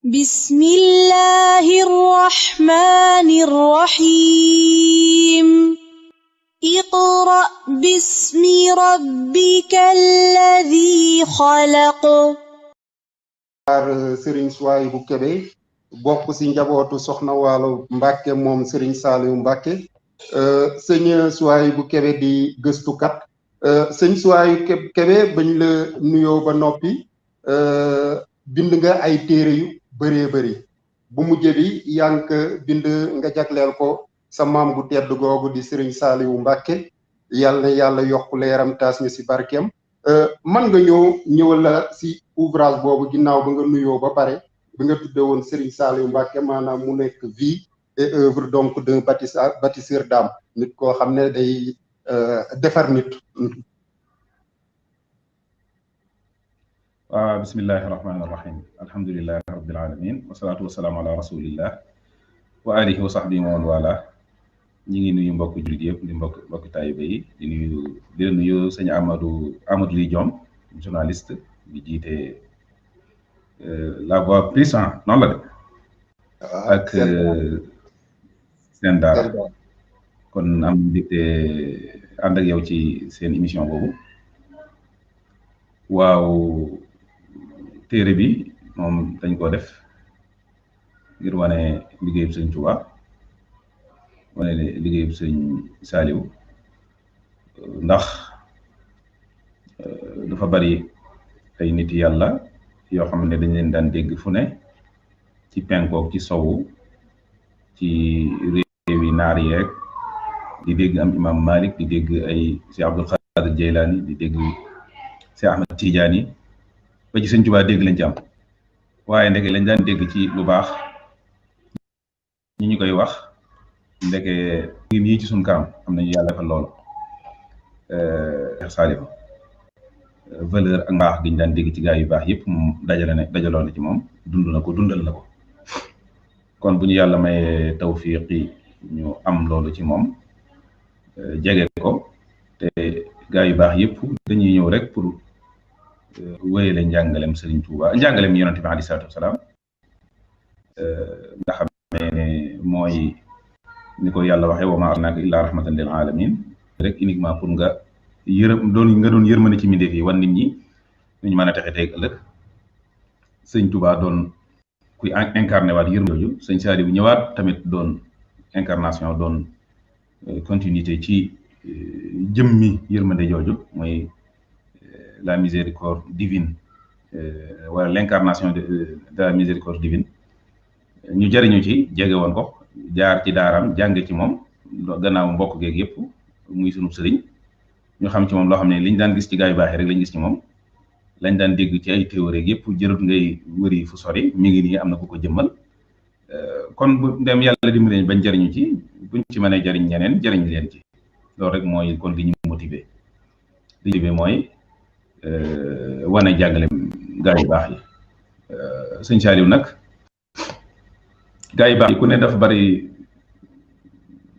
بسم الله الرحمن الرحيم اقرأ باسم ربك الذي خلق. Serigne Souhaïbou Kébé bokk ci njabootu Soxna Waalo Mbàkke moom Serigne Saliou Mbàkke sëñ Souhaïbou Kébé di gëstukat sëñ Souhaïbou Kébé bañ la nuyoo ba noppi bind nga ay téere yu bëree bëri bu mujj bi yaa ngi ko bind nga jagleel ko sa maam gu tedd googu di Serigne Saliou Mbàkke yàlla na yàlla yokk leeram taas ñu ci barkeem man nga ñëwal la ci ouvrage boobu ginnaaw ba nga nuyoo ba pare bi nga tudde woon Serigne Saliou Mbacke maanaam mu nekk vie et œuvre donc d'un bâtisseur d'âme nit koo xam ne day defar nit. waaw bismillahi rahmaani rahim alhamdulillahi rabbil alamin wasalaatu wasalaamu ala rasulillah wa alihi wa sahbihi wa man wala ñi ngi nuyu mbokk jullit yëpp di mbokk taalibe yi di nuyu sëñ Amadou Ly Diom journaliste bi jiite la voix puissante noonu la de ak seen daara kon am mbégte ànd ak yow ci seen émission boobu waaw téere bi moom dañ ko def ngir wane liggéeyub sëñ Tuubaa wane liggéeyub sëñ Saliou ndax dafa bari ay nit yàlla yoo xam ne dañ leen daan dégg fu ne ci penkook ci sowu ci réewi naar yeeg di dégg am imam Malik di dégg ay si Abdul Qadir Jeylaani di dégg si Ahmad Tijaani ba ci sëñ Tuubaa dégg lañ ci am waaye ndeke lañ daan dégg ci lu baax ñi ñu koy wax ndeke ngir yi ci suñ kanam am nañu yàlla defal loolu Saliou valeur ak mbaax gi ñu daan dégg ci gaa yu baax yëpp moom dajaloon na ci moom dundal na ko kon bu ñu yàlla may tawfiq yi ñu am loolu ci moom jege ko te gaa yu baax yëpp dañuy ñëw rek pour wéyale njàngalem Serigne Touba njàngalem yonent bi alayhi salaatu wasalaam nga xam ne mooy ni ko yàlla waxee wa maa arsalnaaka illaa rahmatan lil alamin rek uniquement pour nga doon yërmande ci mbindeef yi wan nit ñi ñu mën a texe tey ëllëg sëñ Touba doon kuy incarné waat yërmande jooju sëñ Saliou bu ñëwaat tamit doon incarnation doon continuité ci jëmmi yërmande jooju mooy la miséricorde divine wala l'incarnation de la miséricorde divine ñu jariñu ci jege woon ko jaar ci daaram jàng ci moom gannaaw mbokk geeg yëpp muy sunu sëriñ ñu xam ci moom loo xam ne liñ daan gis ci gaa yu baax rek lañ gis ci moom lañ daan dégg ci ay théorie yëpp jërut ngay wëri fu sori mi ngi nii am na ku ko jëmmal kon bu dem yàlla dimbali bañ jariñu ci buñ ci mënee jariñ ñeneen jariñ leen ci loolu rek mooy kon li ñu motiver mooy wane jàngale gaa yu baax yi sëñ Saliou nag gaa yu baax yi ku ne dafa bari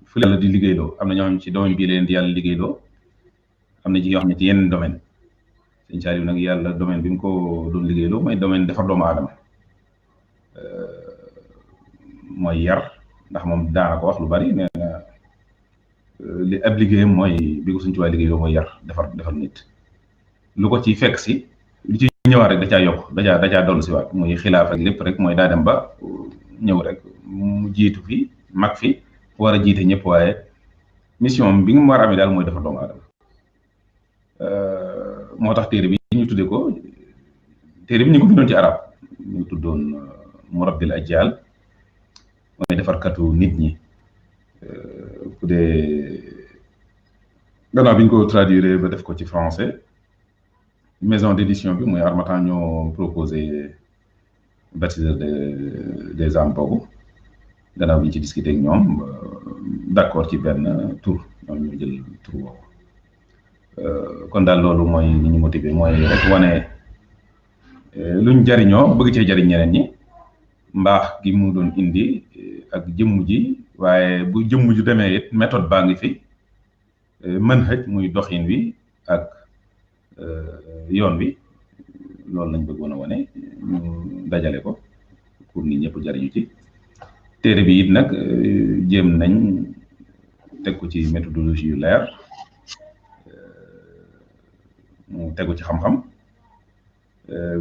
fu yàlla di liggéeyloo am na ñoo xam ci domaine bii leen di yàlla liggéeyloo am na ci yoo xam ne ci yeneen domaine sëñ Saliou nag yàlla domaine bi mu ko doon liggéeyloo mooy domaine defar doomu aadama mooy yar ndax moom daana ko wax lu bari nee na li ab liggéeyam mooy bi ko suñ ci waay liggéeyloo mooy yar defar nit lu ko ci fekk si lu ci ñëwaat rek da caa yokk da caa dollu si waat muy xilaaf ak lépp rek mooy daa dem ba ñëw rek mu jiitu fi mag fi war a jiite ñëpp waaye mission bi nga war a amee daal mooy defar doomu aadama moo tax téere bi ñu tudde ko téere bi ñu ko bindoon ci arab ñu tuddoon murabbil ajyal mooy defarkatu nit ñi ku dee gannaaw bi ñu ko traduire ba def ko ci français maison d'édition bi mooy Harmattan ñoo proposé bâtisseur des âmes boobu gannaaw bi ñu ci discuter ak ñoom d'accord ci benn tour ñoom ñu jël tour boobu kon daal loolu mooy li ñu motiver mooy rek wane luñ jariñoo bëgg cee jariñ ñeneen ñi mbaax gi mu doon indi ak jëmm ji waaye bu jëmm ju demee it méthode baa ngi fi mën xëj muy doxin wi ak yoon wi loolu lañ bëggoon a wane ñu dajale ko pour nit ñëpp jariñu ci téere bi it nag jéem nañ teg ko ci méthodologie yu leer mu tegu ci xam-xam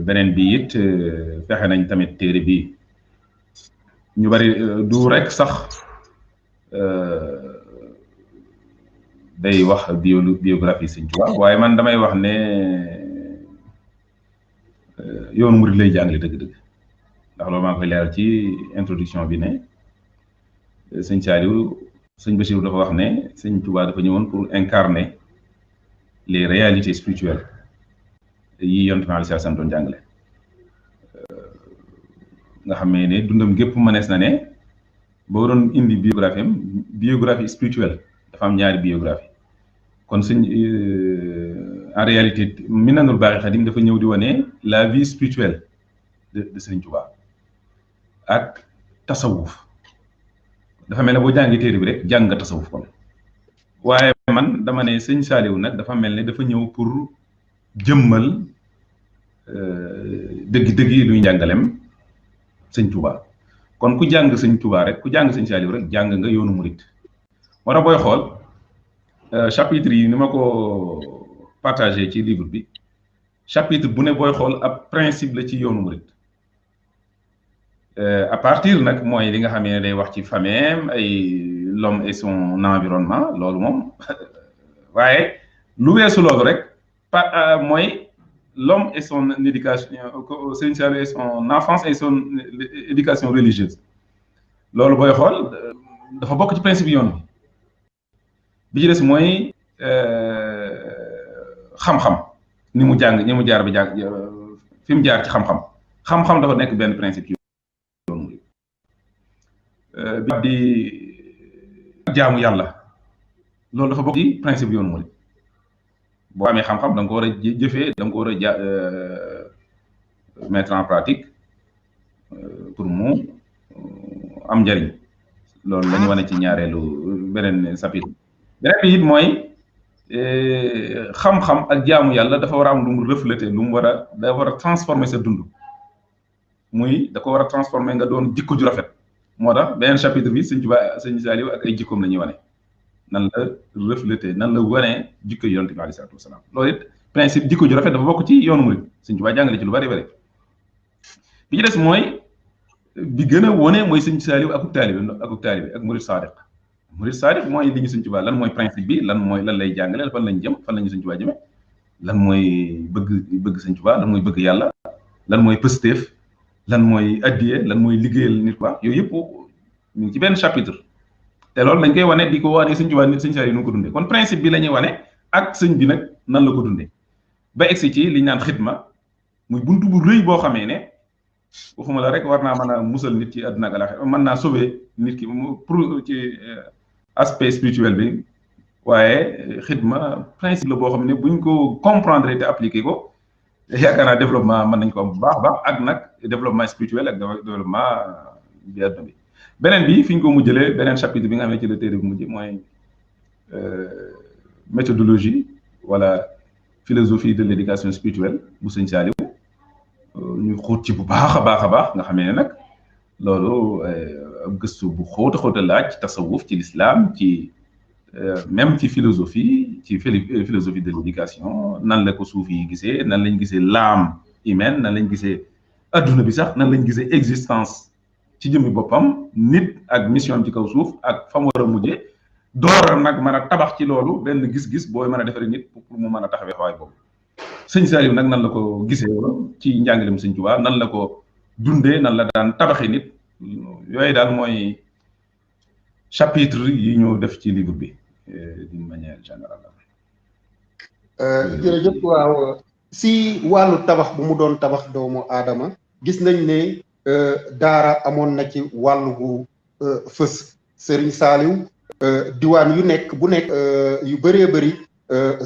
beneen bi it fexe nañ tamit téere bi ñu bari du rek sax day wax biographie Sëñ Tuubaa waaye man damay wax ne yoonu murid lay jàngale dëgg-dëgg ndax loolu maa ngi koy leeral ci introduction bi ne Sëñ Saaliw Sëñ Bachir dafa wax ne Sëñ Tuubaa dafa ñëwoon pour incarner les réalités spirituelles yi Yonent bi alayhi salaam doon jàngale nga xam ne dundam gépp mënees na ne boo doon indi biographie spirituelle dafa am ñaari biographie kon sëñ en réalité Minanul Baaxil Xadim dafa ñëw di wane la vie spirituelle de Sëñ Tuubaa ak tasawuf dafa mel ne boo jàngi téere bi rek jàng nga tasawuf kon waaye man dama ne Sëñ Saaliw nag dafa mel ne dafa ñëw pour jëmmal dëgg-dëgg yi luy njàngalem Sëñ Tuubaa kon ku jàng Sëñ Tuubaa rek ku jàng Sëñ Saaliw rek jàng nga yoonu murit moo tax booy xool chapitre yi ni ma ko partagé ci livre bi chapitre bu ne booy xool ab principe la ci yoonu murit à partir nag mooy li nga xam ne day wax ci famille ay l'homme et son environnement loolu moom waaye lu weesu loolu rek mooy l'homme et son éducation Sëñ Saaliw et son enfance et son éducation religieuse loolu booy xool dafa bokk ci principe yoon bi ci des mooy xam-xam ni mu jàng ni mu jaar bi jàng fi mu jaar ci xam-xam dafa nekk benn principe yoon bi di jaamu yàlla loolu dafa bokk ci principe yoonu murid boo amee xam-xam da nga ko war a jëfee da nga ko war a mettre en pratique pour mu am njariñ loolu la ñu wane ci ñaareelu beneen chapitre beneen bi it mooy xam-xam ak jaamu yàlla dafa war a am lu mu refléter lu mu war a da war a transformer sa dund muy da ko war a transformer nga doon jikko ju rafet moo tax beneen chapitre bi Sëñ Tuubaa Sëñ Saaliw ak ay jikkoom la ñuy wane nan la refléter nan la wane jikko Yonent bi alayhi salaatu wa salaam loolu it principe jikko ju rafet dafa bokk ci yoonu murid Sëñ Tuubaa jàngale ci lu bari bari bi ci des mooy bi gën a wone mooy Sëñ Saaliw akub taalibe ak murid saadiq mooy li ñu Sëñ Tuubaa lan mooy principe bi lan lay jàngale fan lañ jëm fan lañu Sëñ Tuubaa jëme lan mooy bëgg Sëñ Tuubaa lan mooy bëgg yàlla lan mooy pësteef lan mooy addiye lan mooy liggéeyal nit quoi yooyu yëpp ñu ngi ci benn chapitre te loolu lañ koy wane di ko wane Sëñ Tuubaa Sëñ Saaliw nu ko dundee kon principe bi la ñuy wane ak sëñ bi nag nan la ko dundee ba egsi ci li ñu naan xidma muy buntu bu rëy boo xamee ne waxuma la rek war naa mën a musal nit ci àdduna ak àllaaxira mën naa sauver nit ki pour ci aspect spirituel bi waaye xidma principe la boo xam ne buñ ko comprendre te appliquer ko yaakaar naa développement mën nañ ko am bu baax baax ak nag développement spirituel ak développement bi àdduna bi beneen bi fi ñu ko mujjëlee beneen chapitre bi nga xam ne ci la téere bu mujj mooy méthodologie wala philosophie de l'éducation spirituelle bu Sëñ Saaliw ñu xóot ci bu baax a baax nga xamee ne nag loolu gëstu bu xóot a laaj ci tasawuf ci l'islam ci même ci philosophie de l'éducation nan la ko suufi yi gisee nan lañ gisee l'âme humaine nan lañ gisee adduna bi sax nan lañ gisee existence ci jëmmi boppam nit ak mission ci kaw suuf ak fa mu war a mujjee door nag mën a tabax ci loolu benn gis-gis booy mën a defaree nit pour mu mën a taxawee xawaay boobu Sëñ Saaliw nag nan la ko gisee woon ci njàngalem Sëñ Tuubaa nan la ko dundee nan la daan tabaxee nit yooyu daal mooy chapitre yi ñu def ci livre bi d'une manière générale. jërëjëf waaw si wàllu tabax bu mu doon tabax doomu aadama gis nañ ne daara amoon na ci wàllu bu fës Sëriñ Saaliw diwaan yu nekk bu nekk yu bëree bëri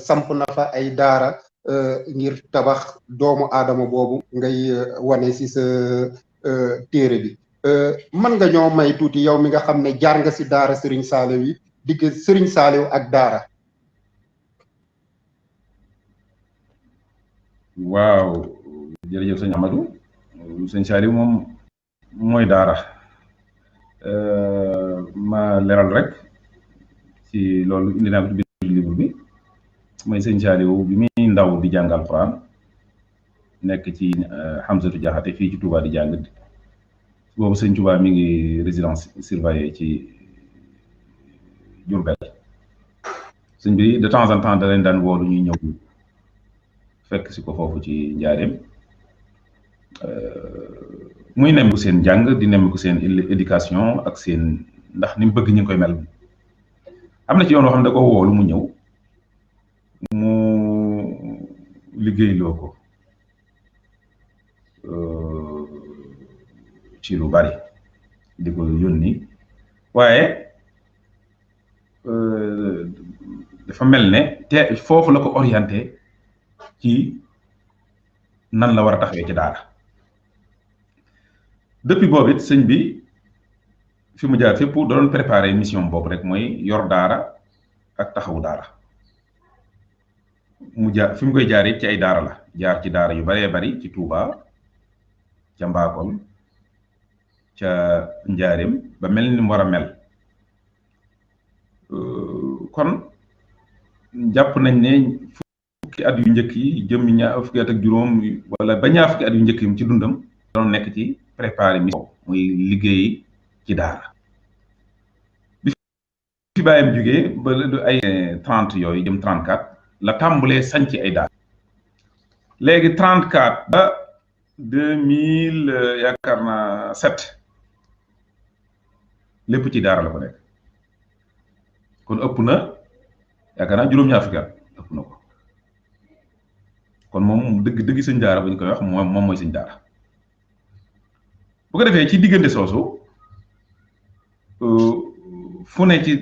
samp na fa ay daara ngir tabax doomu aadama boobu ngay wane si sa téere bi mën nga ñoo may tuuti yow mi nga xam ne jaar nga si daara Sëriñ Saaliw yi digg Sëriñ Saaliw ak daara. waaw jërëjëf sëñ Amadou Sëñ Saaliw moom mooy daara ma leral rek ci loolu indi naa ko ci biir livre bi mooy sëñ Saliou bi muy ndaw di jàng alxuraan nekk ci Hamzatou Diakhaté fii ci Touba di jàng boobu sëñ Touba mi ngi résidence surveillée ci Diourbel sëñ bi de temps en temps da leen daan woolu ñuy ñëw fekk si ko foofu ci njaareem muy nemmiku seen jàng di nemmiku seen éducation ak seen ndax ni mu bëgg ñu ngi koy mel am na ci yoon woo xam ne da ko woolu mu ñëw mu liggéeyloo ko ci lu bari di ko yónni waaye dafa mel ne te foofu la ko orienté ci nan la war a taxawee ci daara depuis boobu it sëñ bi fi mu jaar fépp da doon préparé mission boobu rek mooy yor daara ak taxawu daara mu jaar fi mu koy jaar it ci ay daara la jaar ci daara yu baree bari ci Touba ca Mbakol ca Njaareem ba mel ni mu war a mel kon jàpp nañ ne fukki at yu njëkk yi jëm ñaar fukki at ak juróom wala ba ñaar fukki at yu njëkk yi ci dundam doon nekk ci préparé mission muy liggéey ci daara bi fi bàyyam jógee ba ay 30 yooyu jëm 34 la tàmbalee sanc ay daara léegi 34 ba 2000 yaakaar naa 7 lépp ci daara la ko nekk kon ëpp na yaakaar naa juróom-ñaar fukki at ëpp na ko kon moom dëgg sëñ daara bu ñu koy wax moom mooy sëñ daara bu ko defee ci diggante soosu fu ne ci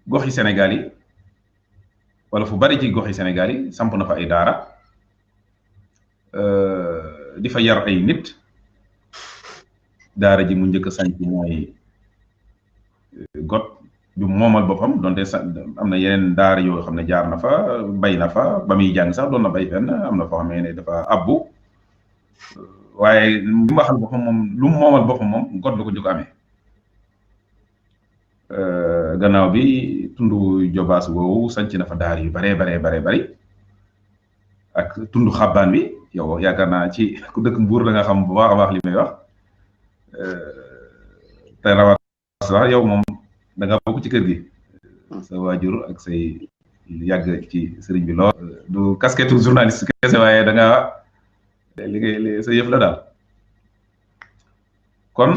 gox yi Sénégal yi wala fu bari ci gox yi Sénégal yi samp na fa ay daara di fa yar ay nit daara ji mu njëkk a sanc mooy got du moomal boppam donte am na yeneen daara yoo xam ne jaar na fa bay na fa ba muy jàng sax doon na bay fenn am na foo xam ne dafa abbu waaye lu mu waxal boppam moom lu mu moomal boppam moom got la ko njëkk amee gannaaw bi tundu Jobaas woowu sanc na fa daara yu baree bari ak tundu Xabbaan bi yow yaakaar naa ci ku dëkk Mbuur da nga xam bu baax a baax li may wax te rawat sax yow moom da nga bokk ci kër gi sa waajur ak say yàgg ci sëriñ bi lool du casquette journaliste kese waaye da nga liggéey sa yëf la daal kon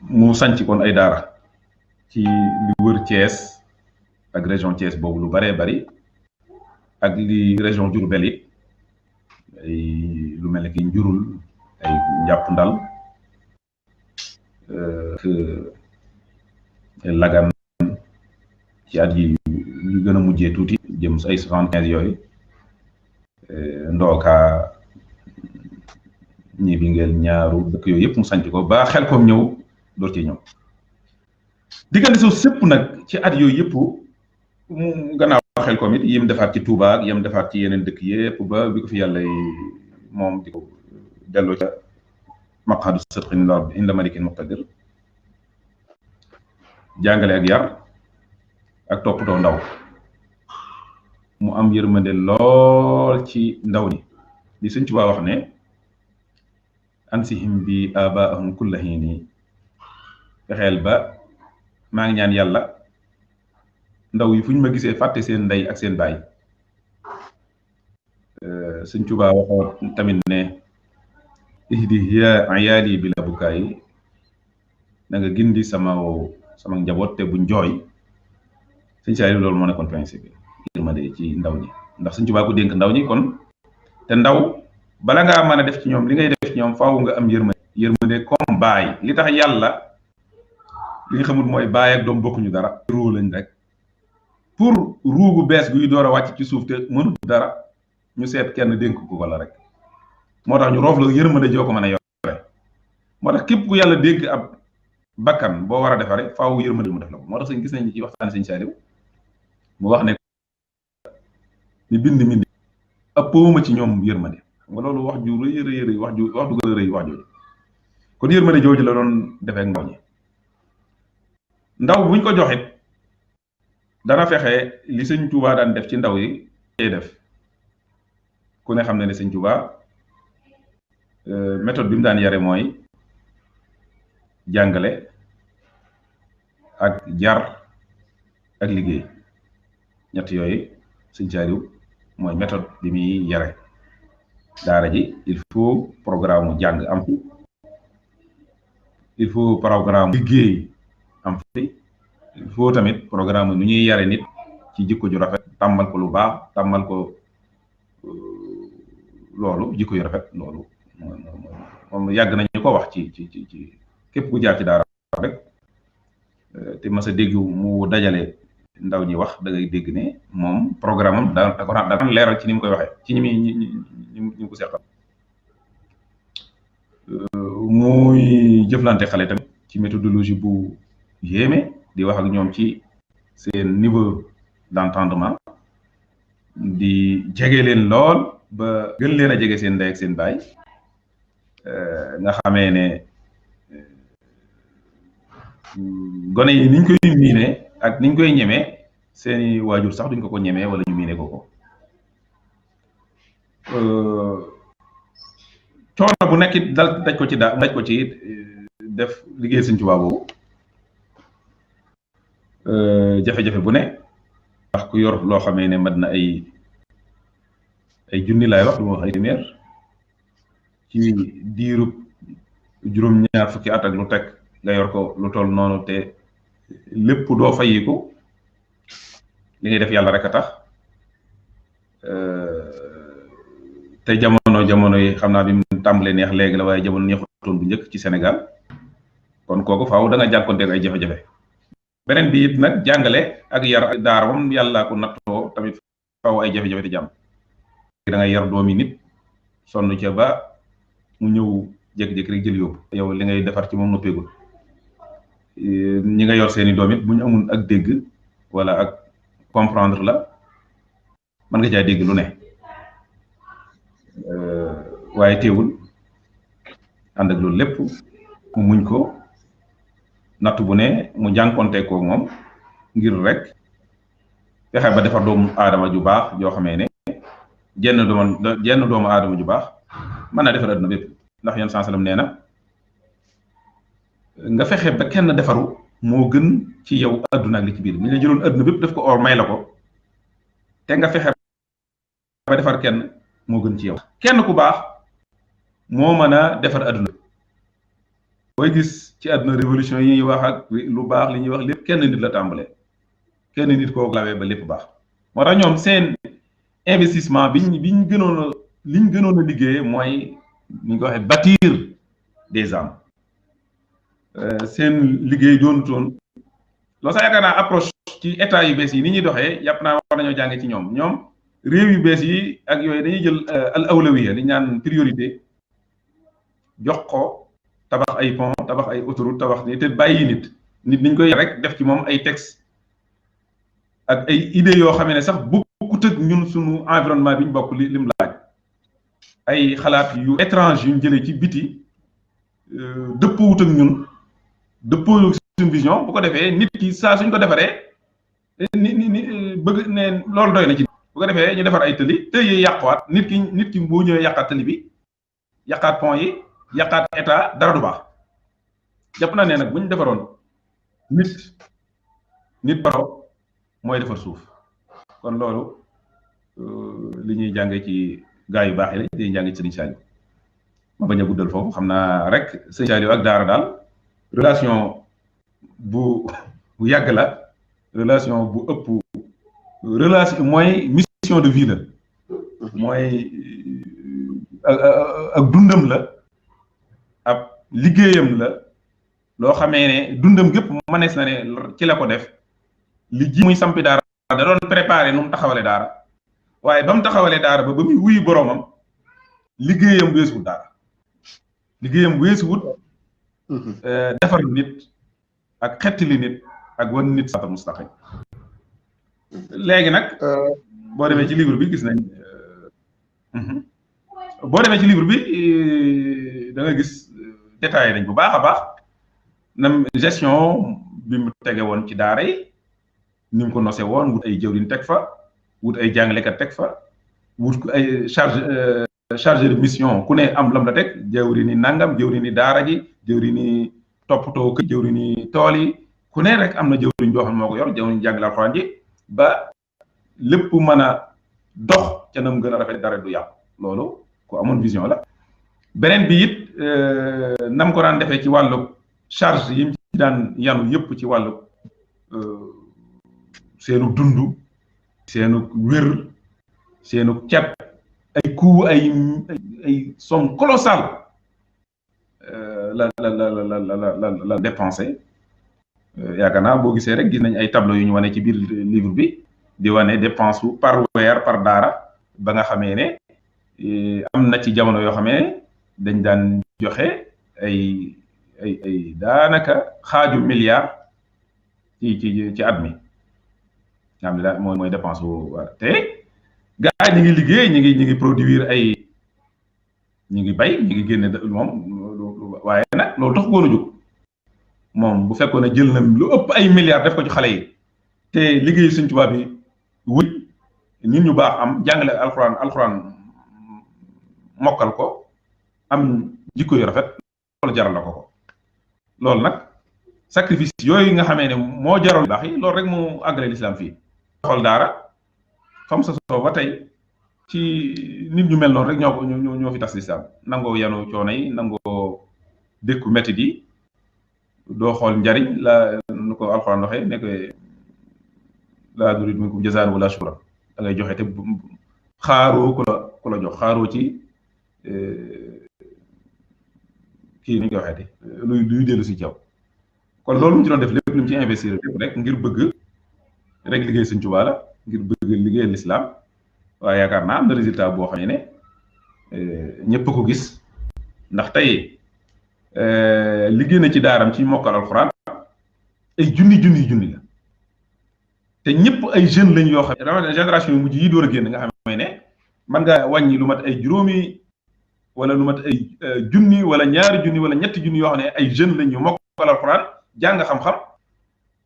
mu sanc kon ay daara ci li wër Thiès ak région Thiès boobu lu baree bari ak li région Diourbel it ay lu mel ne ki Njurul ay Njàpp Ndal Lagan ci at yi ñu gën a mujjee tuuti jëm ay 75 yooyu Ndooka ñi bi ngeen ñaaru dëkk yooyu yëpp mu sanc ko ba xel koom ñëw door ci ñëw diggante soo sëpp nag ci at yooyu yëpp mu gannaaw xel koom it yim defaat ci Touba ak yim defaat ci yeneen dëkk yëpp ba bi ko fi yàlla moom di ko delloo ca maqaadu sidqin inda malikin muqtadir jàngale ak yar ak toppatoo ndaw mu am yërmande lool ci ndaw ni li Sëñ Tuubaa wax ne ansihim bi abaahum kulla hiini fexeel ba maa ngi ñaan yàlla ndaw yi fu ñu ma gisee fàtte seen ndey ak seen baay Sëñ Tuubaa waxoon tamit ne ihdi hiya ayaali bi la bukaay na nga gindi sama njaboot te buñ jooy Sëñ Saaliw loolu moo nekkoon principe yërmande ci ndaw ñi ndax Sëñ Tuubaa ko dénk ndaw ñi kon te ndaw bala ngaa mën a def ci ñoom li ngay def ci ñoom faaw nga am yërmande comme baay li tax yàlla li nga xamul mooy baay ak doom bokkuñu dara ruu lañ rek pour ruugu bees guy door a wàcc ci suuf te mënut dara ñu seet kenn dénk ko wala rek moo tax ñu roof la yërmande joo ko mën a yore moo tax képp ku yàlla dénk ab bakkan boo war a defare faaw yërmande mu def la ko moo tax sëñ gis nañ ci waxtaan Sëñ Saaliw mu wax ne ni bind ëppuma ci ñoom yërmande nga loolu wax ju rëy wax du gën a rëy wax jooju kon yërmande jooju la doon defee ak ndaw ñi ndaw buñ ko joxit dana fexe li sëñ Touba daan def ci ndaw yi tey def ku ne xam ne sëñ Touba méthode bi mu daan yare mooy jàngale ak jar ak liggéey ñett yooyu sëñ Saliou mooy méthode bi muy yare daara ji il faut programme mu jàng am fi il faut programme liggéey am fi il faut tamit programme nu ñuy yare nit ci jikko ju rafet tàmmal ko lu baax tàmmal ko loolu jikko yu rafet loolu moom yàgg nañu ko wax ci képp ku jaar ci daara rek te mas a dégg mu dajale ndaw ñi wax da ngay dégg ne moom programme am daan leeral ci ni mu koy waxee ci ñi ko seqal muy jëflante xale tamit ci méthodologie bu yéeme di wax ak ñoom ci seen niveau d'entendement di jege leen lool ba gën leen a jege seen ndey ak seen baay nga xamee ne gone yi niñ koy miine ak niñ koy ñemee seeni waajur sax duñ ko ñemee wala ñu miine ko coono bu nekk daj ko ci def liggéey Sëñ Tuubaa boobu jafe-jafe bu ne ndax ku yor loo xamee ne mat na ay junni laay wax du ma wax ay téeméer ci diirub juróom-ñaar fukki at ak lu teg nga yor ko lu toll noonu te lépp doo fayiku li ngay def yàlla rek a tax te jamono yi xam naa bi mu tàmbalee neex léegi la waaye jamono neexutoon bu njëkk ci Sénégal kon kooku faaw da nga jànkonteeg ay jafe-jafe beneen bi it nag jàngale ak yar ak daara moom yàlla ko nattoo tamit faaw ay jafe-jafe di jàmm da ngay yar doomi nit sonn ca ba mu ñëw jékki-jékki rek jël yóbbu yow li ngay defar ci moom noppeegul ñi nga yor seeni doom it bu ñu amul ak dégg wala ak comprendre la mën nga caa dégg lu ne waaye teewul ànd ak loolu lépp mu muñ ko natt bu ne mu jànkonte ko moom ngir rek fexe ba defar doomu aadama ju baax joo xamee ne jenn doomu aadama ju baax mën naa defar adduna bépp ndax yan sansalam nee na nga fexe ba kenn defaru moo gën ci yow adduna ak li ci biir mi la jëloon adduna bépp daf ko or may la ko te nga fexe ba defar kenn moo gën ci yow kenn ku baax moo mën a defar adduna booy gis ci àdduna révolution yi ñuy wax ak lu baax li ñuy wax lépp kenn nit la tàmbalee kenn nit koo lawee ba lépp baax moo tax ñoom seen investissement liñ gënoon a liggéey mooy ni ñu ko waxee bâtir des âmes seen liggéey doonutoon loolu sax yaakaar naa approche ci état yu bees yi ni ñuy doxee yàpp naa war nañoo jànge ci ñoom réew yu bees yi ak yooyu dañuy jël al awlawiya li ñaan priorité jox ko tabax ay pont tabax ay autoroute tabax ni te bàyyi nit niñ koy rek def ci moom ay texte ak ay idées yoo xam ne sax bokkut ak ñun suñu environnement bi ñu bokk lim laaj ay xalaat yu étrange yuñ jëlee ci biti dëppoowut ak ñun dëppoo suñu vision bu ko defee nit ki saa suñ ko defaree ni bëgg ne loolu doy na ci bu ko defee ñu defar ay tëli te yi yàquwaat nit ki boo ñëwee yàqaat tëli bi yàqaat pont yi yàqaat état dara du baax jàpp naa ne nag bu ñu defaroon nit baro mooy defar suuf kon loolu li ñuy jànge ci gaa yu baax yi la li ñuy jànge ci Sëriñ Saliou ma bañ a guddal foofu xam naa rek Sëriñ Saliou ak daara daal relation bu yàgg la relation bu ëpp relation mooy mission de vie la mooy ak dundam la ab liggéeyam la loo xamee ne dundam gépp mënees na ne ci la ko def li ji muy sampi daara da doon préparé nu mu taxawale daara waaye ba mu taxawalee daara ba muy wuyu boroomam liggéeyam weesuwut daara liggéeyam weesuwut defar nit ak xettali nit ak wan nit siraatal mustaqim léegi nag boo demee ci livre bi gis nañ boo demee ci livre bi da nga gis détaillé nañ bu baax a baax nam gestion bi mu tege woon ci daara yi ni mu ko nosé woon wut ay jëwriñ teg fa wut ay jàngalekat teg fa wut ay chargé de mission ku ne am lam la teg jëwriñ ni nangam jëwriñ ni daara ji jëwriñ ni toppatoo kër jëwriñ ni tool yi ku ne rek am na jëwriñ joo xam ne moo ko yor jëwriñ jàngale alxuraan ji ba lépp mën a dox ca nam gën a rafet dara du yàqu loolu ku amoon vision la beneen bi it nam ko daan defee ci wàllu charge yi mu ci daan yanu yëpp ci wàllu seenu dund seenu wér seenu cet ay coût ay somme colossale la dépensé yaakaar naa boo gisee rek gis nañ ay tableau yu ñu wane ci biir livre bi di wane dépense wu par weer par daara ba nga xamee ne am na ci jamono yoo xamee dañ daan joxe ay daanaka xaaju milliard ci at mi nga xam ne daal mooy dépense wu te gars yi ñu ngi liggéey ñu ngi produire ñu ngi bay ñu ngi génne moom waaye nag loolu tax góor a jóg moom bu fekkoon ne jël na lu ëpp ay milliards def ko ci xale yi te liggéey Sëñ Tuubaa bi wuj nit ñu baax am jàngale alxuraan mokkal ko am jikko yu rafet loolu jaral la ko loolu nag sacrifice yooyu nga xamee ne moo jaral baax yi loolu rek mu àggale lislaam fii xool daara fam sa soo ba tey ci nit ñu mel noonu rek ñoo fi tas lislaam nangoo yanu coono yi nangoo dékku métti yi doo xool njariñ la nu ko alxuraan waxee nekk laa nuriidu minkum jazaa'an wala shukran da ngay joxe te xaaroo ku la jox xaaroo ci kii ni ñu koy waxee te luy dellu si jaw kon loolu mu ci doon def lépp li mu ci investir lépp rek ngir bëgg rek liggéey Sëñ Tuubaa la ngir bëgg liggéey l'islam waaye yaakaar naa am na résultat boo xam ne ñëpp ko gis ndax tey liggéey na ci daaram ci mokkal alxuraan ay junni la te ñëpp ay jeunes lañ yoo xam ne rawatina génération yu mujj yi door a génn nga xam ne mën nga wàññi lu mat ay juróomi wala lu mat ay junni wala ñaari junni wala ñetti junni yoo xam ne ay jeunes lañ yu mokkal alxuraan jàng xam-xam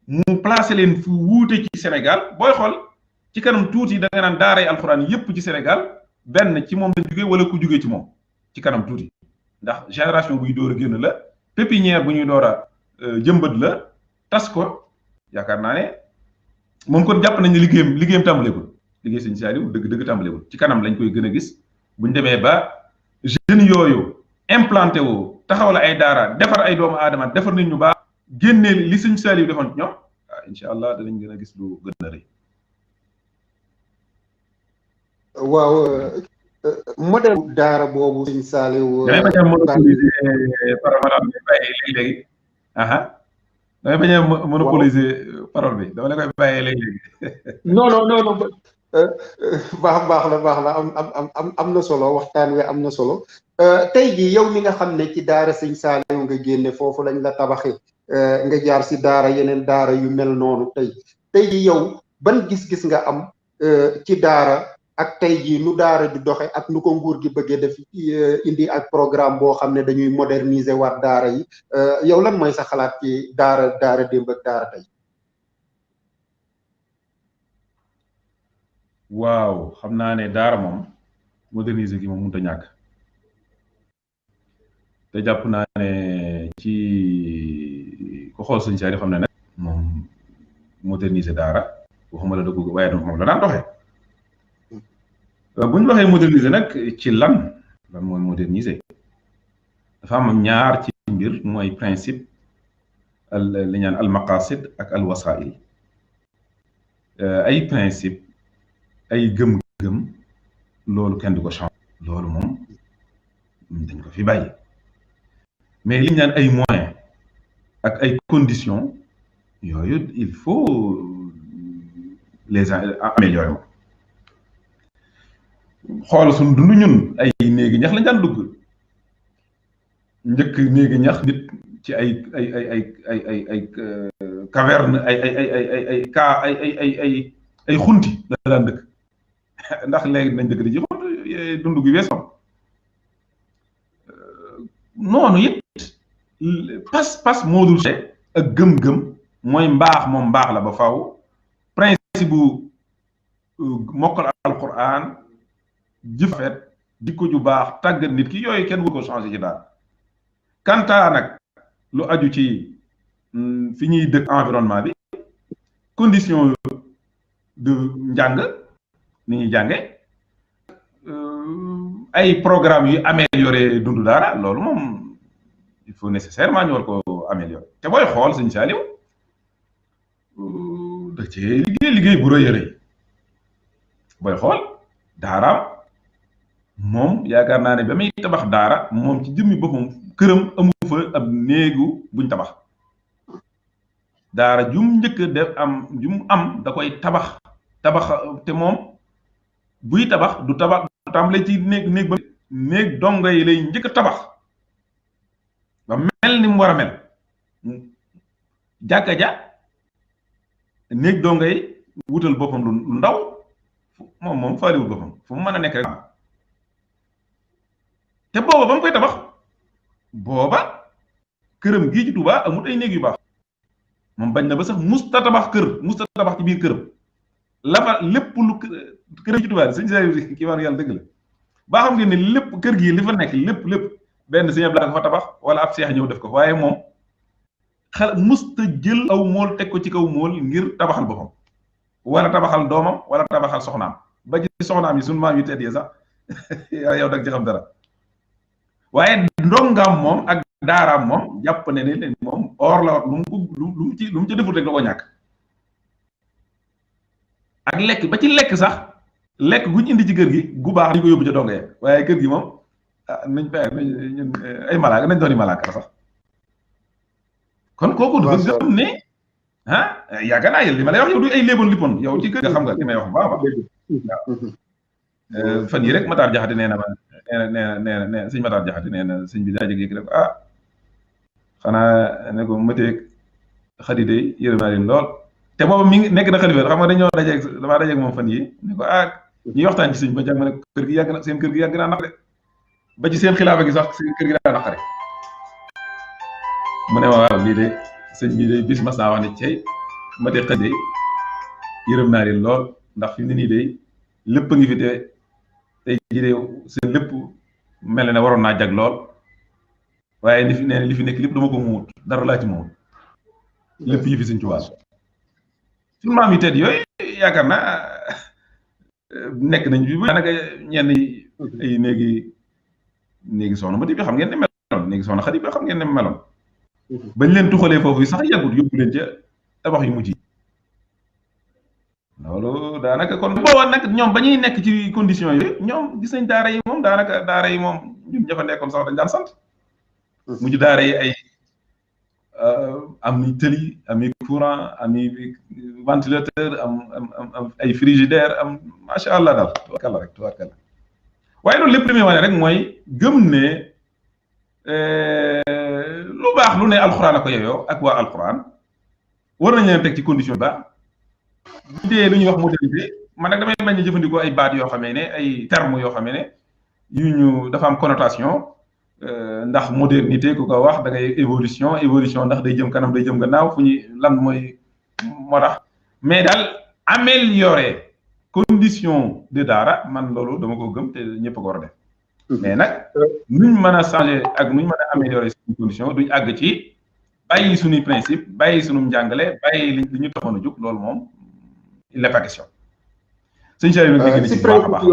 mu placé leen fu wuute ci Sénégal booy xool ci kanam tuuti da nga naan daaray alxuraan yëpp ci Sénégal benn ci moom la jógee wala ku jógee ci moom ci kanam tuuti ndax génération buy door a génn la pépinière bu ñuy door a jëmbat la tas ko yaakaar naa ne moom kon jàpp nañ ne liggéeyam tàmbaleegul liggéey Sëñ Saaliw dëgg tàmbaleegul ci kanam lañ koy gën a gis buñ demee ba jeunes yooyu implanté wu taxawal ay daara defar ay doomu aadama defar nit ñu baax génnee li Sëñ Saaliw defoon ci ñoom incha allah danañ gën a gis lu gën a rëy. waaw modèle daara boobu Sëñ Saaliw. damay bañ a monopoliser parole bi bàyyi léegi-léegi damay bañ a monopoliser parole bi dama la koy bàyyee léegi-léegi. non baax la am na solo waxtaan wi am na solo tey jii yow mi nga xam ne ci daara Sëñ Saaliw nga génne foofu lañ la tabaxee nga jaar si daara yeneen daara yu mel noonu tey jii yow ban gis-gis nga am ci daara ak tey jii nu daara di doxe ak nu ko nguur gi bëggee def indi ak programme boo xam ne dañuy moderniser waat daara yi yow lan mooy sa xalaat ci daara démb ak daara tey. waaw xam naa ne daara moom moderniser gi moom mënut a ñàkk te jàpp naa ne ci ko xool Sëñ Saaliw xam ne nag moom moderniser daara waxuma la dëgg waaye moom la daan doxee bu ñu waxee moderniser nag ci lan mooy moderniser dafa am ñaar ci mbir mooy principe li ñaan al maqasid ak al wasail ay principe ay gëm-gëm loolu kenn du ko changer loolu moom dañ ko fi bàyyi mais li ñu naan ay moyens ak ay conditions yooyu il faut les améliorer moom xool suñ dund ñun ay néegi ñax lañ daan dugg njëkk néegi ñax nit ci ay caverne ay xunti la daan dëkk ndax léegi nañ dëkk di ci xont dund gi weesoon noonu it pas moo dul ak gëm-gëm mooy mbaax moom mbaax la ba faw principe bu mokkal alquran jëfet dikko ju baax tàggat nit ki yooyu kenn wu ko changé ci daal kanta nag lu aju ci fi ñuy dëkk environnement bi condition de njàng ni ñuy jànge ay programme yu amélioré dundu daara loolu moom il faut nécessairement ñu war ko amélioré te booy xool sëñ Saliou da cee liggéey bu rëy a rëy booy xool daaraam moom yaakaar naa ne ba muy tabax daara moom ci jëmmi boppam këram amu fa ab néegu buñ tabax daara jum njëkk def jum am da koy tabax te moom buy tabax du tabax du tàmbale ci néeg ba néeg dongo yi lay njëkk tabax ba mel ni mu war a mel jàkka ja néeg dongo yi wutal boppam lu ndaw moom faaliwul boppam fu mu mën a nekk rek te booba ba mu koy tabax booba këram gii ci Touba amul ay néeg yu baax moom bañ na ba sax musta tabax ci biir këram la fa lépp lu këram ci Touba sëñ Saliou kii war yàlla dëgg la baa xam ngeen ne lépp kër gii li fa nekk lépp benn sëñ Abdou ko fa tabax wala ab seex ñëw def ko waaye moom musta jël aw mool teg ko ci kaw mool ngir tabaxal boppam wala tabaxal doomam wala tabaxal soxnaam ba ci soxnaam yi sunu maam yu tedd yi sax yow dag ci xam dara waaye ndongaam moom ak daaraam moom jàpp ne ne moom or la lu mu ci defut rek da ko ñàkk ak lekk ba ci lekk sax lekk guñ indi ci kër gi gu baax dañ ko yóbbu ca dongee waaye kër gi moom nañ ñun ay malaaka nañ dooni malaaka sax kon kooku dafa gëm ne yaakaar naa li ma lay wax yow du ay léeboon lippoon yow ci kër nga xam nga li may wax baax fan yi rek Matar Jaxate nee na nee sëñ Matar Jaxate nee na sëñ bi daa jógee rek xanaa ne ko mëteeg xadi day yërëm naa leen lool te booba mi ngi nekk na xalifa xam nga damaa dajeeg moom fan yi ne ko ñuy waxtaan ci sëñ ba jàng ma ne kër gi yàgg na seen kër gi yàgg naa naqare ba ci seen xilaafa gi sax seen kër gi daa naqare mu ne ma waaw lii de sëñ bi de bis mas naa wax ne cey mëteeg xadi day yërëm naa leen lool ndax fi mu ne nii de lépp a ngi fi te tey jii de seen lépp mel ne waroon naa jag lool waaye li fi nekk lépp dama ko muut dara laa ci muut lépp yi fi Sëñ Tuubaa suñu maam yi tedd yooyu yaakaar naa nekk nañ fi daanaka ñenn ay néegi soxna Mati bi xam ngeen ne meloon néegi soxna Xadi bi xam ngeen ne meloon bañ leen tuxalee foofu sax yàggut yóbbu leen ca tabax yu mujj yi loolu daanaka kon booba nag ñoom ba ñuy nekk ci condition yooyu ñoom gis nañ daara yi moom daanaka daara yi moom ñun ña fa nekkoon sax dañ daan sant mujj daara yi ay am ni tëli am ni courant am ni ventilateur am ay frigidaire am macha allah daal tubaarkalla waaye loolu lépp li muy wane rek mooy gëm ne lu baax lu ne alxuraan a ko yeyoo ak waa alxuraan war nañ leen teg ci condition yu baax bu dee lu ñuy wax modernité man nag damay bañ a jëfandikoo ay baat yoo xamee ne ay termes yoo xamee ne dafa am connotation ndax modernité ku ko wax da ngay évolution ndax day jëm kanam day jëm gannaaw fu ñuy lan mooy moo tax mais daal améliorer condition de daara man loolu dama ko gëm te ñëpp ko war a def mais nag nuñ mën a changer ak nuñ mën a améliorer suñu condition duñ àgg ci bàyyi suñuy principe bàyyi suñu njàngale bàyyi li ñu taxoon a jóg loolu moom il n'est pas question sëñ Saliou nag dégg na ci baax a baax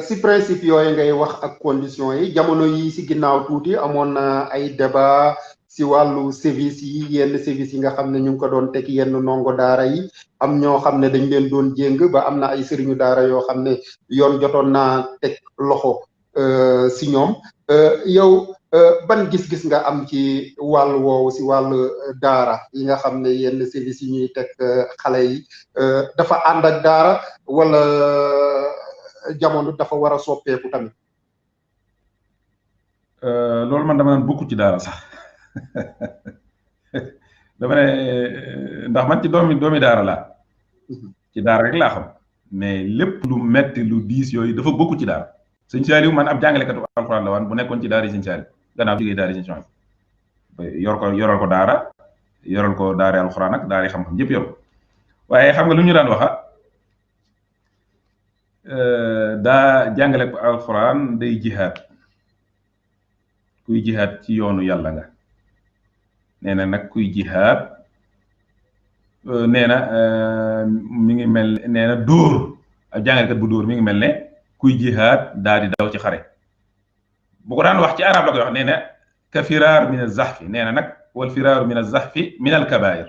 si principe yooyu ngay wax ak conditions yi jamono yi si ginnaaw tuuti amoon na ay débat si wàllu service yi yenn service yi nga xam ne ñu ngi ko doon teg yenn ndongo daara yi am ñoo xam ne dañ leen doon jéng ba am na ay sëriñu daara yoo xam ne yoon jotoon naa teg loxo si ñoom yow ban gis-gis nga am ci wàllu woowu si wàllu daara yi nga xam ne yenn service yi ñuy teg xale yi dafa ànd ak daara wala jamono dafa war a soppeeku tamit. loolu man dama naan bokku ci daara sax dama ne ndax man ci doomi daara laa ci daara rek laa xam mais lépp lu metti lu diis yooyu dafa bokku ci daara sëñ Saaliw man ab jàngalekatu alxuraan la waan bu nekkoon ci daara sëñ Saaliw gannaaw jógee daara sëñ Saaliw yoral ko daara yoral ko daara alxuraan ak daara xam-xam yëpp yor ko waaye xam nga lu ñu daan waxa daa jàngale ko alxuraan day jihaad kuy jihaad ci yoonu yàlla nga nee na nag kuy jihaad nee na mi ngi mel nee na dóor ab jàngalekat bu dóor mi ngi mel ne kuy jihaad daal di daw ci xare bu ko daan wax ci arab la koy wax nee na ka firaar min az-zahfi nee na nag wal firaaru min az-zahfi min al-kabaa'ir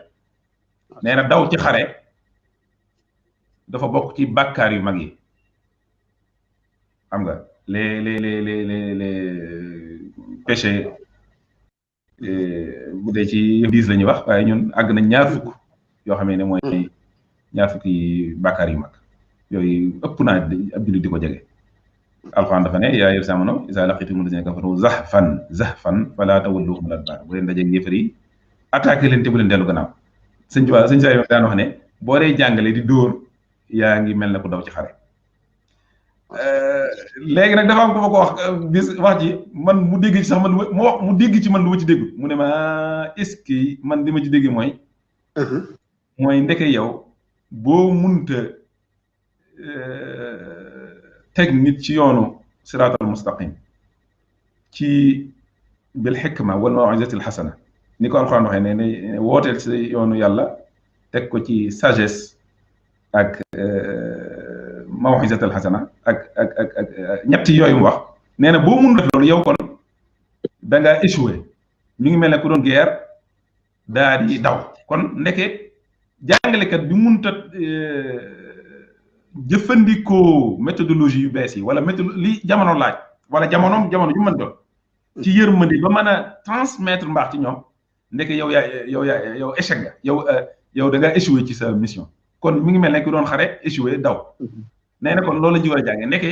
nee na daw ci xare dafa bokk ci bàkkaar yu mag yi xam nga les péchés bu dee ci 10 la ñuy wax waaye ñun àgg nañ ñaar fukk yoo xam ne mooy ñaar fukki bàkkaar yu mag yooyu ëpp naa ab jullit di ko jege alxuraan dafa ne yaa ayyuhal aamanu izaa laqiitumul laziina kafaruu zahfan falaa tawalluuhumul adbaar bu leen dajeeg yéefar yi attaqué leen te bu leen dellu gannaaw sëñ Saaliw daan wax ne boo dee jàngale di dóor yaa ngi mel ne ku daw ci xare léegi nag dafa am ko ma ko wax bis wax ji man mu dégg ci sax man mu dégg ci man lu ma ci dégg mu ne ma est-ce que man li ma ci dégg mooy ndeke yow boo munta teg nit ci yoonu siraatal mustaqim ci bil xikma wal maw'izatil xasana ni ko alxuraan waxee ne wooteel si yoonu yàlla teg ko ci sagesse ak maw'izatil xasana ak ñetti yooyu mu wax nee na boo mun def loolu yow kon da ngaa échoué mi ngi mel ne ku doon guerre daa di daw kon ndeke jàngalekat bi munta jëfandikoo méthodologie yu bees yi wala li jamono laaj wala jamono ju mën doon ci yërmandi ba mën a transmettre mbaax ci ñoom ndeke yow échec nga yow da ngaa échoué ci sa mission kon mi ngi mel ne ku doon xare échoué daw nee na kon loolu la ñu war a jànge ndeke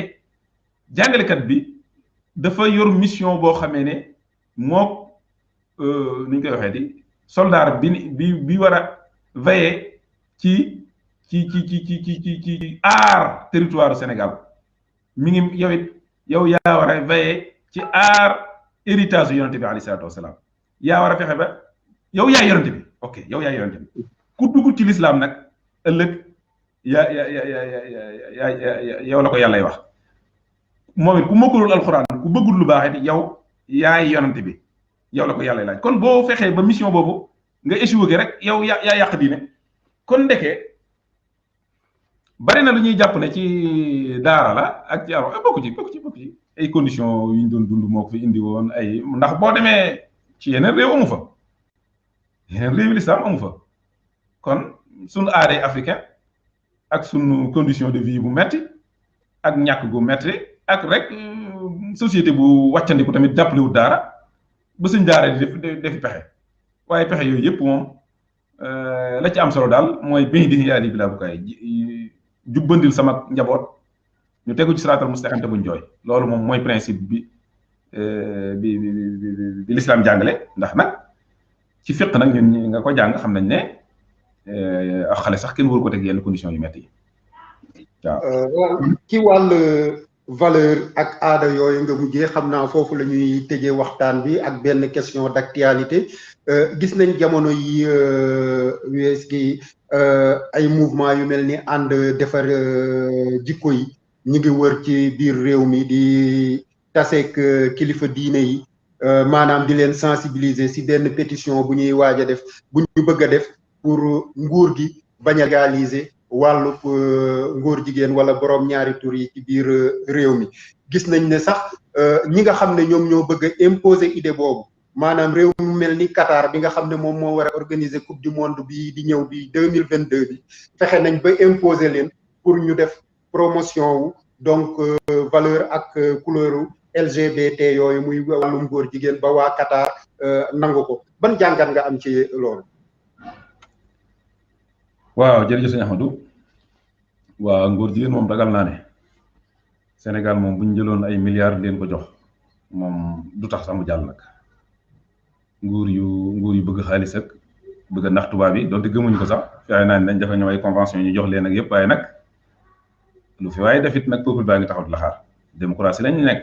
jàngalekat bi dafa yor mission boo xamee ne mook ni ñu koy waxee di soldat bi war a veiller ci aar territoire Sénégal mi ngi yow yaa war a veiller ci aar héritage yu yonente bi alayhi salaatu wasalaam yaa war a fexe ba yow yaay yonente bi ok yow yaay yonente bi ku dugg ci lislaam nag ëllëg yow la ko yàllay wax moom it ku mokkalul alxuraan ku bëggul lu baax it yow yaay yonente bi yow la ko yàllay laaj kon boo fexee ba mission boobu nga échoué rek yow yaa yàq diine kon ndeke bari na lu ñuy jàpp ne ci daara la ak ci aro bokku ci ay conditions yu ñu doon dund moo ko fi indi woon ay ndax boo demee ci yeneen réew amu fa yeneen réew lislaam amu fa kon sunu aadee africain ak sunu condition de vie bu metti ak ñàkk gu metti ak rek société bu wàccandiku tamit jàppalewut daara ba suñ daara di defi pexe waaye pexe yooyu yëpp moom la ci am solo daal mooy bañ di yaa di bilaa bu kaay jubbandil sama njaboot ñu tegu ci siraatal mustaqim te buñ jooy loolu moom mooy principe bi l'islam jàngale ndax nag ci fiq nag ñun nga ko jàng xam nañ ne ak xale sax kenn waru ko teg yenn conditions yu metti yi waaw ci wàll valeur ak aada yooyu nga mujjee xam naa foofu la ñuy tëjee waxtaan bi ak benn question d'actualité gis nañ jamono yi wees gi ay mouvement yu mel ni ànd defar jikko yi ñu ngi wër ci biir réew mi di taseek kilifa diine yi maanaam di leen sensibiliser si benn pétition bu ñuy waaj a def bu ñu bëgg a def pour nguur gi bañ a légaliser wàllu ngóor jigéen wala borom ñaari tur yi ci biir réew mi gis nañ ne sax ñi nga xam ne ñoom ñoo bëgg a imposer idée boobu maanaam réew mu mel ni Qatar bi nga xam ne moom moo war a organiser coupe du monde bi di ñëw bi 2022 bi fexe nañ ba imposer leen pour ñu def promotion wu donc valeur ak couleur LGBT yooyu muy wàllum góor jigéen ba waa Qatar nangu ko ban jàngat nga am ci loolu. waaw jërëjëf sëñ Ahmadou waaw ngóor jigéen moom ragal naa ne Sénégal moom bu ñu jëloon ay milliards leen ko jox moom du tax sax mu jàll nag nguur yu bëgg xaalis ak bëgg a nax tubaab yi donte gëmuñu ko sax fexe naa ne dañ dafa ñëw ay convention ñu jox leen ak yëpp waaye nag lu fi waaye defit nag peuple baa ngi taxaw di la xaar démocratie lañ nekk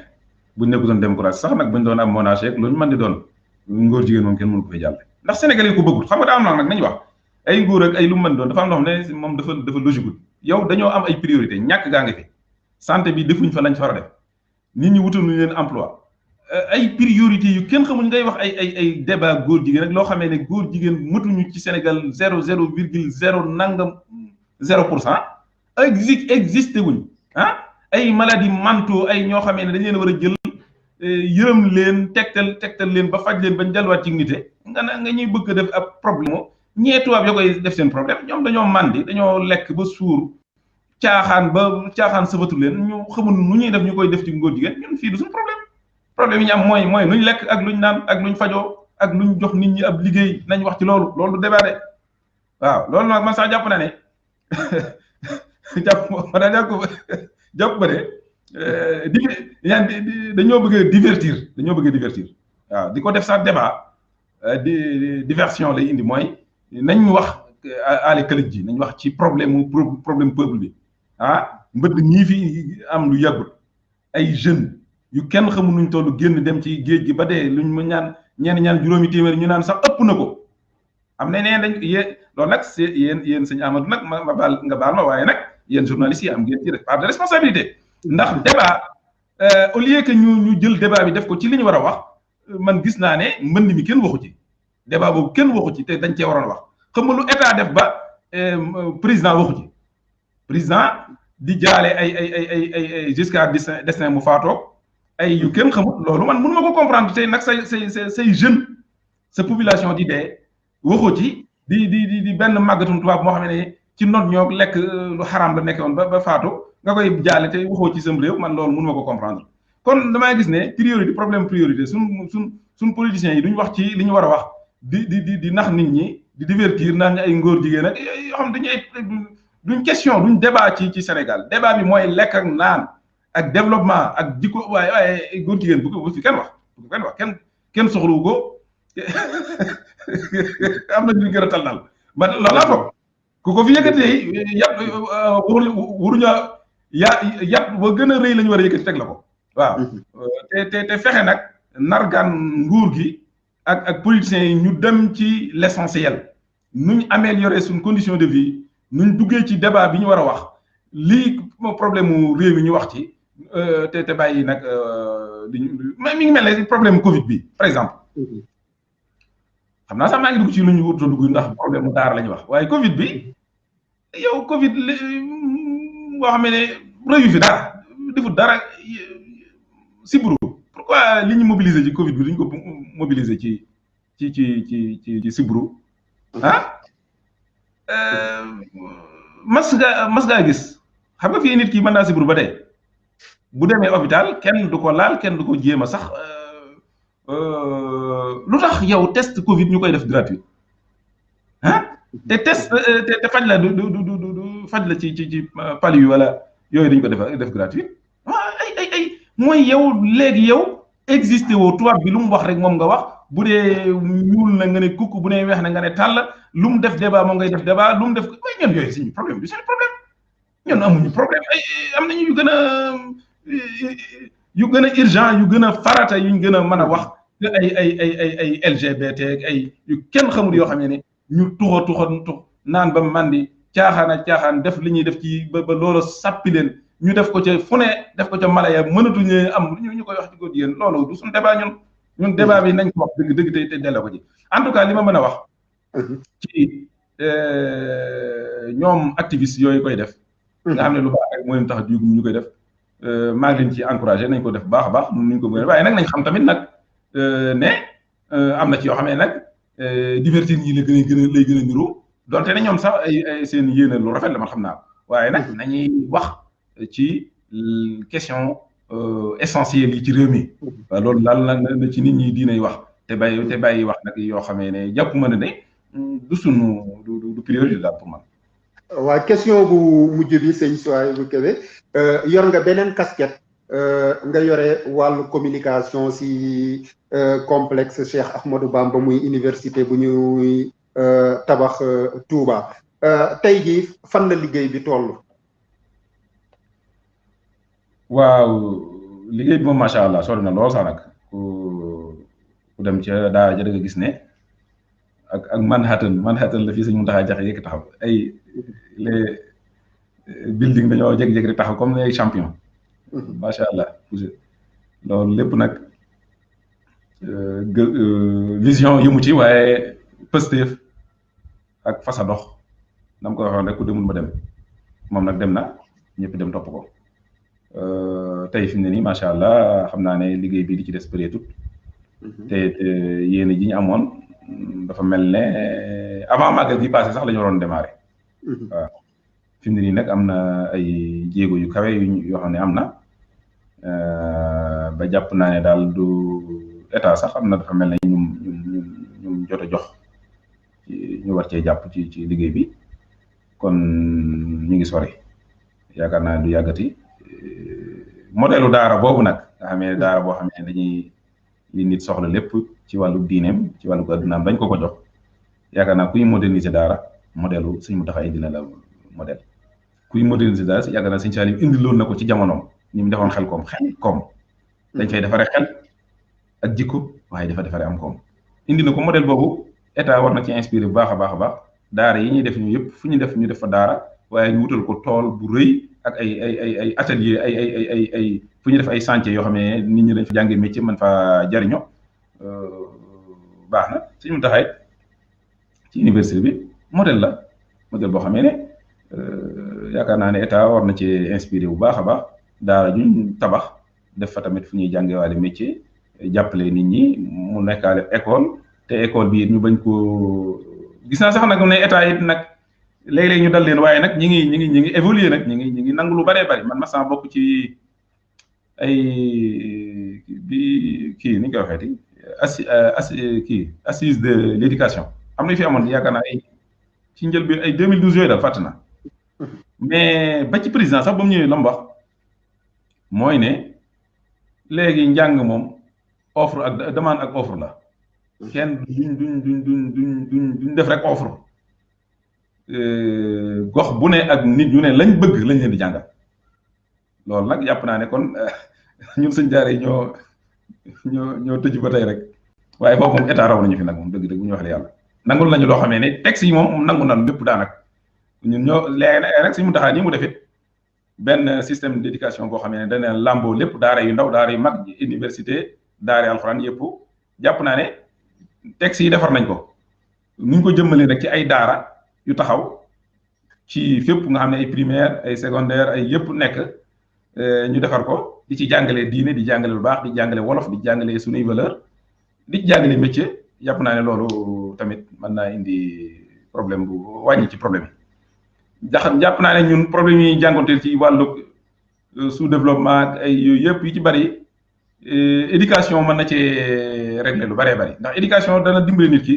buñ nekkutoon démocratie sax nag buñ doon am monarchie ak luñ mën di doon ngóor jigéen moom kenn mënu ko fay jàlle ndax Sénégal yi ko bëggul xam nga daa am nag nañu wax ay nguur ak ay lu mu mën doon dafa am loo xam ne moom dafa logique yow dañoo am ay priorité ñàkk gaa ngi fi santé bi defuñ fa lañ fa war a def nit ñi wutaluñ leen emploi ay priorité yu kenn xamuñ ngay wax ay débat góor jigéen rek loo xamee ne góor jigéen mëtuñu ci Sénégal 0,0 nangam 0% existé wuñ ay maladie manto ay ñoo xamee ne dañ leen war a jël yërëm leen tegtal leen ba faj leen bañ delluwaat ci nité nga ñuy bëgg def ab problème ñee tubaab yoo koy def seen problème ñoom dañoo màndi dañoo lekk ba suur caaxaan sëfatu leen ñu xamul nu ñuy def ñu koy def ci ngóor jigéen ñun fii du suñu problème yi ñu am mooy luñ lekk ak luñ naan ak luñ fajoo ak luñ jox nit ñi ab liggéey nañ wax ci loolu débat de waaw loolu nag man sax jàpp naa ne jàpp ba de dañoo bëgg a divertir waaw di ko def sax débat diversion lay indi mooy nañ wax aale këlëj ji nañ wax ci problème peuple bi mbëdd ñii fi am lu yàggul ay jeunes yu kenn xamul nuñ toll génn dem ci géej gi ba dee luñ mu ñaan juróomi téeméer ñu naan sax ëpp na ko am na neen dañ loolu nag c'est yéen sëñ Amadou nag ma baal nga baal ma waaye nag yéen journalistes yi am ngeen ci part de responsabilité ndax débat au lieu que ñu jël débat bi def ko ci li ñu war a wax man gis naa ne mbënd mi kenn waxu ci débat boobu kenn waxu ci te dañ cee waroon wax xam nga lu état def ba président waxu ci président di jaale ay Giscard d'Estaing mu faatoo ay yu kenn xamul loolu man mënu ma ko comprendre tey nag say jeune sa population di dee waxu ci di benn màggatum tubaab moo xam ne ci not ñoo lekk lu xaraam la nekkoon ba faatu nga koy jaale te waxoo ci sam réew man loolu mënu ma ko comprendre kon damay gis ne priorité suñ politiciens yi duñ wax ci li ñu war a wax di nax nit ñi di divertir naan ay ngóor jigéen ak yoo xam dañu duñ question duñ débat ci Sénégal débat bi mooy lekk ak naan ak développement ak jikko waaye góor jigéen bu fi kenn wax kenn soxlawu ko am na ñu gën a tal daal man loolu laa foog ku ko fi yëkkatee waruñu yat ba gën a rëy la ñu war a yëkkati teg la ko waaw te fexe nag nargaan nguur gi ak politiciens yi ñu dem ci l'essentiel nuñ améliorer suñ condition de vie nuñ duggee ci débat bi ñu war a wax lii problème mu réew mi ñu wax ci te bàyyi nag mi ngi mel ne problème Covid bi par exemple xam naa sax maa ngi dugg ci lu ñu wut a dugg ndax problème mu daara la ñuy wax waaye Covid bi yow Covid boo xam ne réew fi dara defut dara sibru pourquoi li ñu mobiliser ci Covid bi duñ ko mobiliser ci sibru mas ngaa gis xam nga fii nit ki mën naa sibru ba tey bu demee hôpital kenn du ko laal kenn du ko jéem a sax lu tax yow test Covid ñu koy def gratuit te test te faj la du faj la ci pal yu wala yooyu dañ ko def gratuit ay mooy yow léegi yow existé woo tubaab bi lu mu wax rek moom nga wax bu dee ñuul na nga ne kukk bu dee weex na nga ne tàll lu mu def débat moom ngay def débat lu mu def may ñoon yooyu suñu problème du seen problème ñoon amuñu problème am nañu yu gën a urgent yu gën a farata yuñ gën a mën a wax ay LGBT ay yu kenn xamul yoo xam ne ñu tux naan ba mandi caaxaan def li ñuy def ci ba loolu sàppi leen ñu def ko ca fu ne def ko ca malaya mënatuñu am ñu koy wax ci góor jigéen loolu du suñu débat ñun débat bi nañ ko wax dëgg te delloo ko ci en tout cas li ma mën a wax ci ñoom activistes yooyu koy def nga xam ne lu baax rek moo leen tax a jóg ñu koy def maa ngi leen ci encouragé nañ ko def baax a baax nuñ ko gën waaye nag nañ xam tamit nag ne am na ci yoo xam ne nag divertir ñi lay gën a niru donte ne ñoom sax ay seen yéene lu rafet la man xam naa waaye nag nañuy wax ci question essentielle yi ci réew mi waaw loolu daal na ci nit ñi diinay wax te bàyyi wax nag yoo xamee ne jàpp ma ne du sunu du priorité daal pour man. waaw question bu mujj bi sëñ Souhaïbou Kébé yor nga beneen casquette nga yore wàllu communication si complexe Cheikh Ahmadou Bamba muy université bu ñuy tabax Touba tey jii fan la liggéey bi toll. waaw liggéey bi moom macha allah sori na lool sax nag ku dem ca daara ja da nga gis ne ak Manhattan la fii Sëñ Muntaxa Jaxate yëkk taxaw ay les building dañoo jékki-jékki rek taxaw comme ay champion macha allah loolu lépp nag vision yu mu ci waaye pësteef ak fasa dox nam ko waxoon rek ku demul ma dem moom nag dem na ñëpp dem topp ko tey fi mu ne nii macha allah xam naa ne liggéey bi di ci des bëreetut te yéen ji ñu amoon dafa mel ne avant màggal gi passé sax la ñu waroon démarrer waaw fi mu ne nii nag am na ay jéego yu kawe yoo xam ne am na ba jàpp naa ne daal du état sax am na dafa mel ne ñum jot a jox ñu war cee jàpp ci liggéey bi kon ñu ngi sori yaakaar naa ne du yàggati modèle daara boobu nag nga xamee daara boo xam ne dañuy li nit soxla lépp ci wàllu diineem ci wàllu addunaam dañ ko jox yaakaar naa kuy moderniser daara modèle Sëñ Muntaxa indi na la modèle kuy moderniser daara si yaakaar naa Sëñ Saaliw indi loon na ko ci jamonoom ni mu defoon xel koom dañ fay defaree xel ak jikko waaye dafa defaree am koom indi na ko modèle boobu état war na ci inspiré bu baax a baax a baax daara yi ñuy def ñu yëpp fu ñu def fa daara waaye ñu wutal ko tool bu rëy ak ay atelier ay fu ñu def ay chantier yoo xam ne nit ñi dañ fa jàngee métier mën fa jariño baax na Sëñ Muntaxa ci université bi modèle boo xamee ne yaakaar naa ne état war na ci inspiré bu baax a baax daara juñ tabax def fa tamit fu ñuy jàngewaale métier jàppale nit ñi mu nekkaale école te école bi ñu bañ ko gis naa sax nag ne état it nag léeg-léeg ñu dal leen waaye nag ñi ngi évoluer nag ñi ngi nangu lu bëree bëri man ma sama bokk ci ay bi kii ni ñu koy waxeeti assise de l'éducation am na fi amoon yaakaar naa ay ci njël bi ay 2012 yooyu daal fàtt na mais ba ci président sax ba mu ñëwee la mu wax mooy ne léegi njàng moom offre ak demande ak offre la kenn duñ def rek offre gox bu ne ak nit ñu ne lañ bëgg lañ leen di jàngal loolu nag jàpp naa ne kon ñun Sëñ Daara yi ñoo tëj ba tey rek waaye foofu moom état raw nañu fi nag moom dëgg bu ñu waxee yàlla nangul nañu loo xamee ne texte yi moom nangu nañu lépp daanaka ñun ñoo léegi rek Sëñ Muntaxa nii mu defit benn système d'éducation boo xamee ne dana lamboo lépp daara yu ndaw daara yu mag université daara alxuraan yëpp jàpp naa ne texte yi defar nañ ko nuñ ko jëmmalee rek ci ay daara yu taxaw ci fépp nga xam ne ay primaire ay secondaire ay yëpp nekk ñu defar ko di ci jàngale diine di jàngale lu baax di jàngale wolof di jàngale suñuy valeur di ci jàngale métier jàpp naa ne loolu tamit mën naa indi problème bu wàññi ci problème yi jàpp naa ne ñun problème yi jànkonteel ci wàllu sous-développement ak ay yooyu yëpp yu ci bari éducation mën na cee régler lu bëree bëri ndax éducation dana dimbale nit ki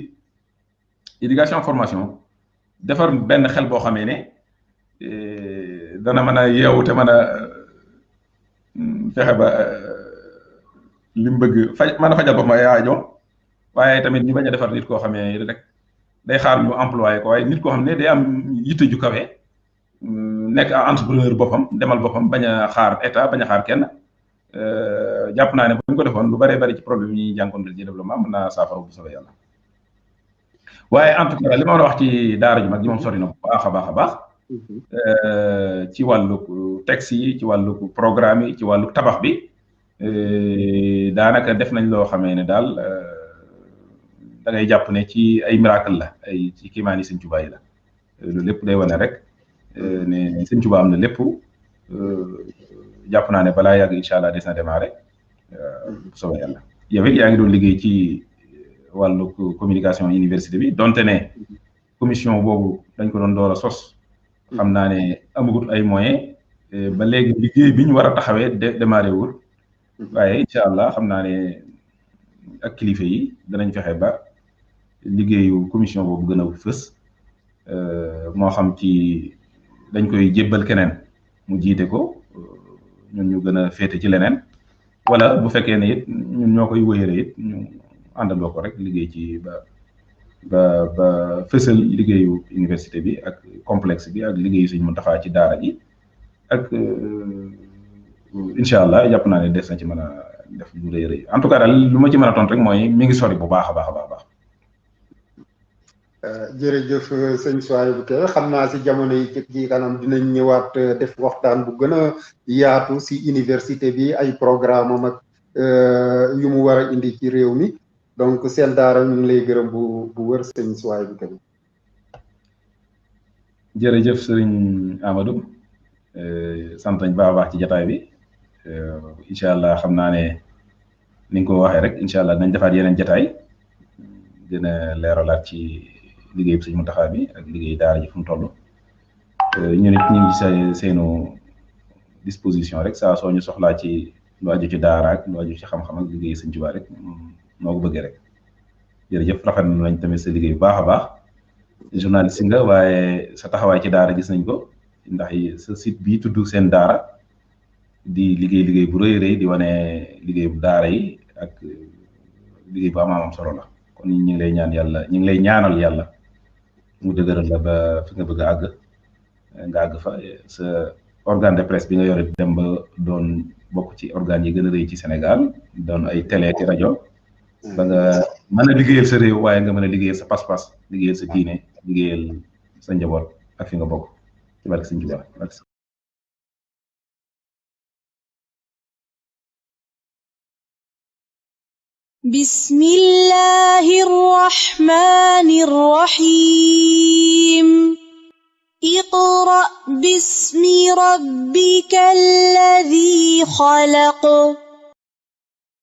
éducation formation defar benn xel boo xamee ne dana mën a yeewu te mën a fexe ba li mu bëgg mën a fajal boppam ay aajo waaye tamit ñu bañ a defar nit koo xamee rek day xaar ñu employé ko waaye nit koo xam ne day am yitte ju kawe nekk entrepreneur boppam demal boppam bañ a xaar état bañ a xaar kenn jàpp naa ne bu ñu ko defoon lu bëree bëri ci problème yi ñuy jànkoonte ci développement mën naa saafara bu soobee yàlla waaye en tout cas li ma wax ci daara ju mag ji moom sori na bu baax a baax a baax ci wàllu texte yi ci wàllu programme yi ci wàllu tabax bi daanaka def nañ loo xamee ne daal da ngay jàpp ne ci ay miracle la ay ci kiimaani Sëñ Tuubaa yi la loolu lépp day wane rek ne Sëñ Tuubaa am na lépp jàpp naa ne balaa yàgg incha allah des na démarré bu soobee yàlla yow it yaa ngi doon liggéey ci wàllu communication université bi donte ne commission boobu dañ ko doon door a sos xam naa ne amagut ay moyens ba léegi liggéey bi ñu war a taxawee démarré wul waaye incha allah xam naa ne ak kilifa yi danañ fexe ba liggéeyu commission boobu gën a fës moo xam ci dañ koy jébbal keneen mu jiite ko ñun ñu gën a féete ci leneen wala bu fekkee ne it ñun ñoo koy wéyale it ñu àndandoo ko rek liggéey ci ba fësal liggéeyu université bi ak complexe bi ak liggéeyu Sëñ Muntaxa ci daara ji ak incha allah jàpp naa ne des na ci mën a def lu rëy rëy en tout cas daal lu ma ci mën a tontu rek mooy mi ngi sori bu baax a baax a baax. jërëjëf sëñ Souhaïbou Kébé xam naa si jamono yi ci kanam dinañ ñëwaat def waxtaan bu gën a yaatu si université bi ay programme am ak yu mu war a indi ci réew mi donc seen daara ñu ngi lay gërëm bu wër sëñ Souhaïbou Kébé. jërëjëf sëriñ Amadou sant nañ baax a baax ci jataay bi incha allah xam naa ne ni nga ko waxee rek incha allah dinañ defaat yeneen jataay dina leeralaat ci liggéey bi sëñ Mountakha bi ak liggéey daara ji fu mu toll ñu nit ñu ngi seenu disposition rek saa soo ñu soxlaa ci lu aju ci daara ak lu aju ci xam-xam ak liggéey sëñ Tuubaa rek noo ko bëggee rek jërëjëf rafet nañ tamit sa liggéey bu baax a baax journaliste nga waaye sa taxawaay ci daara gis nañ ko ndax sa site bii tudd seen daara di liggéey bu rëy rëy di wane liggéey bu daara yi ak liggéey bu am solo la kon ñu ngi lay ñaan yàlla ñu ngi lay ñaanal yàlla mu dëgëral la ba fi nga bëgg a àgg nga àgg fa sa organe de presse bi nga yore dem ba doon bokk ci organes yi gën a rëy ci Sénégal doon ay télé ak rajo ba nga mën a liggéeyal sa réew waaye nga mën a liggéeyal sa pas-pas liggéeyal sa diine liggéeyal sa njaboot ak fi nga bokk ci barke Sëñ Tuubaa. بسم الله الرحمن الرحيم اقرأ باسم ربك الذي خلق